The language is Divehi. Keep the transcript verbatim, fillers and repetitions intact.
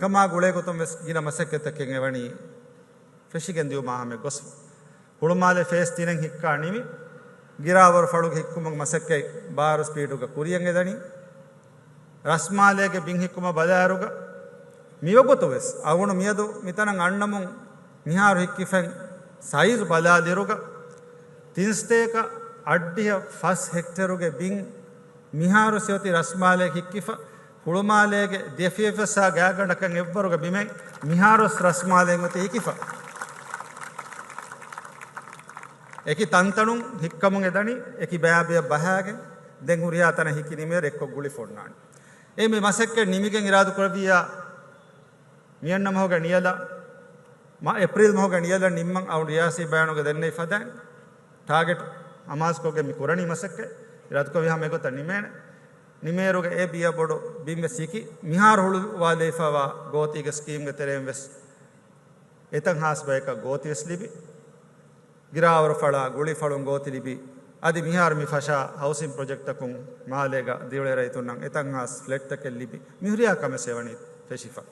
ކަމާ ގުޅޭ ގޮތުން ވެސް ގިނަ މަސައްކަތްތަކެއް އެވަނީ ފެށިގެން ދިއުމާ ހަމަޔަށް ގޮސްފަ. ހުޅުމާލެ ފޭސް ތިނެއް ހިއްކާ ނިމި، ގިރާވަރު ފަޅުގެ ހިއްކުމުގެ މަސައްކަތް ބާރު ސްޕީޑުގަ ކުރިޔަށް އެދަނީ. ރަސްމާލޭގެ ބިން ހިއްކުމަށް ބަލާއިރުގަ މިވަގުތު ވެސް އަޅުގަނޑު މިއަދު މިތަނަށް އަންނަމުން މިހާރު ހިއްކިފައި ސައިޒު ބަލާލިއިރުގަ ތިން ސަތޭކަ އަށްޑިހަ ފަސް ހެކްޓަރުގެ ބިން މިހާރު ސިއޮތީ ރަސްމާލޭ ހިއްކިފަ، ހުޅުމާލޭގެ ދެ ފިޔަފަސާ ގާތްގަނޑަކަށް އެއްވަރުގެ ބިމެއް މިހާރުވެސް ރަސްމާލޭން އޮތީ ހިކިފަ. އެކި ތަންތަނުން ހިއްކަމުން އެދަނީ، އެކި ބަޔާބެޔަށް ބަހާގެން ދެން ހުރިހާ ތަނަށް ހިކި ނިމޭރު އެއްކޮށް ގުޅިފަ އޮންނާނެ. އެ މި މަސައްކަތް ނިމިގެން އިރާދަކުރެއްވިއްޔާ، މިއަންނަ މަހުގެ ނިޔަލަށް، މާ އޭޕްރީލް މަހުގެ ނިޔަލަށް ނިންމަން އަޅު ރިޔާސީ ބަޔާނުގަ ދެންނެވި ފަދައިން ޓާގެޓް އަމާޒުކޮށްގެން މި ކުރަނީ މަސައްކަތް. އިރާދަކުރެއްވި ހަމަ އެގޮތަށް ނިމޭނެ. ނިމޭރުގެ އެ ބިޔަ ބޮޑު ބިންވެސް ހިކި މިހާރު ހުޅުވާލެވިފައިވާ ގޯތީގެ ސްކީމްގެ ތެރެއިން ވެސް އެތައް ހާސް ބަޔަކަށް ގޯތި ވެސް ލިބި، ގިރާވަރު ފަޅާ ގުޅި ފަޅުން ގޯތި ލިބި، އަދި މިހާރު މި ފަށާ ހައުސިން ޕްރޮޖެކްޓްތަކުން މާލޭގަ ދިވެހި ރައްޔިތުންނަށް އެތައް ހާސް ފްލެޓްތަކެއް ލިބި، މިހުރިހާ ކަމެއް އެވަނީ ފެށިފަ.